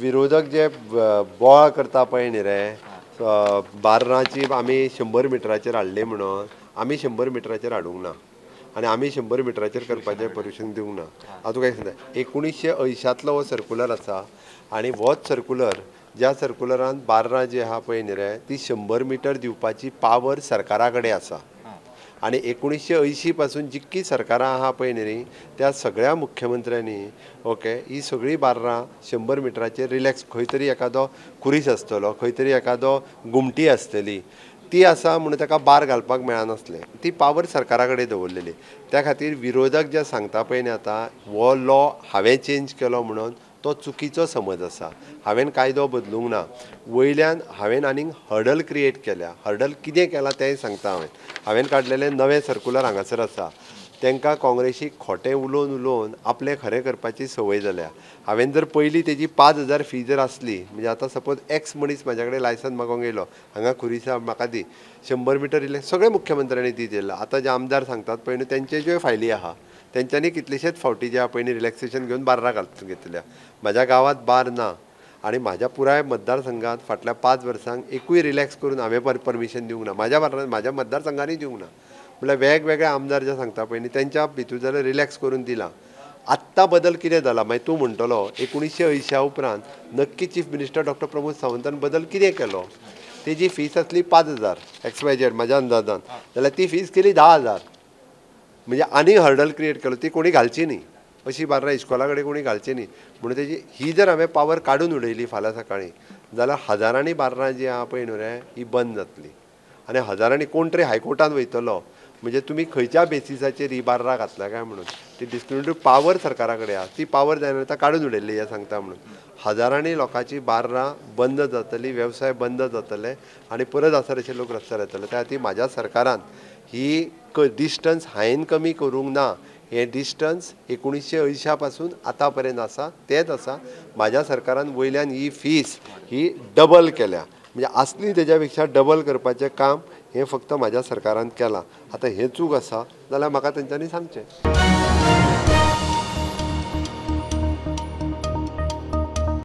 विरोधक जे बोवाळ करता पळय न्ही रे, बार्राची आमी 100 मिटराचेर हाडली म्हणून आमी 100 मिटराचेर हाडूंक ना आनी आमी 100 मिटराचेर करपाचें परमिशन दिवंक ना. हांव तुका एक सांगता, 1980तलो हो सर्कुलर आसा आनी होच सर्कुलर ज्या सर्कुलरान बार्रां जी आहा पळय न्ही रे ती 100 मिटर दिवपाची पावर सरकारा कडेन आसा. आनी 1980 पासून जितकी सरकारां आहा पळय न्ही त्या सगळ्या मुख्यमंत्र्यांनी ओके ही सगळीं बार्रां 100 मिटराचेर रिलॅक्स, खंय तरी एखादो कुरीस आसतलो, खंय तरी एखादो गुमटी आसतली, ती आसा म्हणून ताका बार घालपाक मेळनासलें. ती पावर सरकारा कडेन दवरलेली. त्या खातीर विरोधक जे सांगता पळय न्ही आतां हो लॉ हांवें चेंज केलो म्हणून तो चुकीचो समज आसा. हांवें कायदो बदलूंक ना, वयल्यान हांवें आनीक हर्डल क्रिएट केल्या. हर्डल कितें केलां तेंय सांगता. हांवें काडलेलें नवें सर्कुलर हांगासर आसा. तांकां काँग्रेसीक खोटें उलोवन उलोवन आपलें खरें करपाची संवय जाल्या. हांवें जर पयलीं तेजी 5000 फी जर आसली, म्हणजे आतां सपोज एक्स मनीस म्हाज्या कडेन लायसन्स मागोंक येयलो, हांगा खुरीसा म्हाका दी 100 मिटर इल्लें, सगळे मुख्यमंत्र्यांनी दी दिलां. आतां जे आमदार सांगतात पळय न्हू तेंचे ज्यो फायली आहा तेंच्यांनी कितलेशेच फावटी जे आहा पळय न्ही रिलॅक्सेशन घेवन बार्रां घालून घेतल्या. म्हाज्या गांवांत बार ना आनी म्हाज्या पुराय मतदारसंघात फाटल्या 5 वर्सांक एकूय रिलॅक्स करून हांवें परमिशन दिवंक ना. म्हाज्या मतदारसंघांनी दिवंक ना. म्हणल्यार वेगवेगळे आमदार जे सांगता पळय न्ही तेंच्या भितूर जाल्यार रिलॅक्स करून दिलां. आत्तां बदल कितें जाला मागीर तूं म्हणटलो 1980 उपरांत नक्की चीफ मिनिस्टर डॉक्टर प्रमोद सावंतान बदल कितें केलो. तेजी फीस आसली 5000 XYZ म्हाज्या अंदाजान, जाल्यार ती फीस केली 10,000. म्हणजे आनी हर्डल क्रिएट केलो, ती कोणी घालची न्ही अशी बार्रां इस्कॉला कडेन कोणी घालची न्ही म्हणून तेजी ही जर हांवें पावर काडून उडयली फाल्यां सकाळीं जाल्यार हजारांनी बार्रां जी आहा पळय न्हू रे ही बंद जातली आनी हजारांनी कोण तरी हायकोर्टान वयतलो. म्हणजे तुमी खंयच्या बेसिसाचेर ही बार्रां घातल्या काय म्हणून ती डिस्क्रिमिनेटरी पावर सरकारा कडेन आहा, ती पावर जायना आतां काडून उडयल्ली हें सांगता. म्हणून हजारांनी लोकांची बार्रां बंद जातली, वेवसाय बंद जातले आनी परत आसा अशे लोक रस्त्यार येतले. त्या खातीर म्हाज्या सरकारान ही डिस्टन्स हांवें कमी करूंक ना. हें डिस्टन्स 1980 पासून आतां पर्यंत आसा तेंच आसा. म्हाज्या सरकारान वयल्यान ही फीस ही डबल केल्या, म्हणजे आसली तेज्या पेक्षा डबल करपाचें काम हें फक्त म्हाज्या सरकारान केलां. आतां हें चूक आसा जाल्यार म्हाका तेंच्यांनी सांगचें.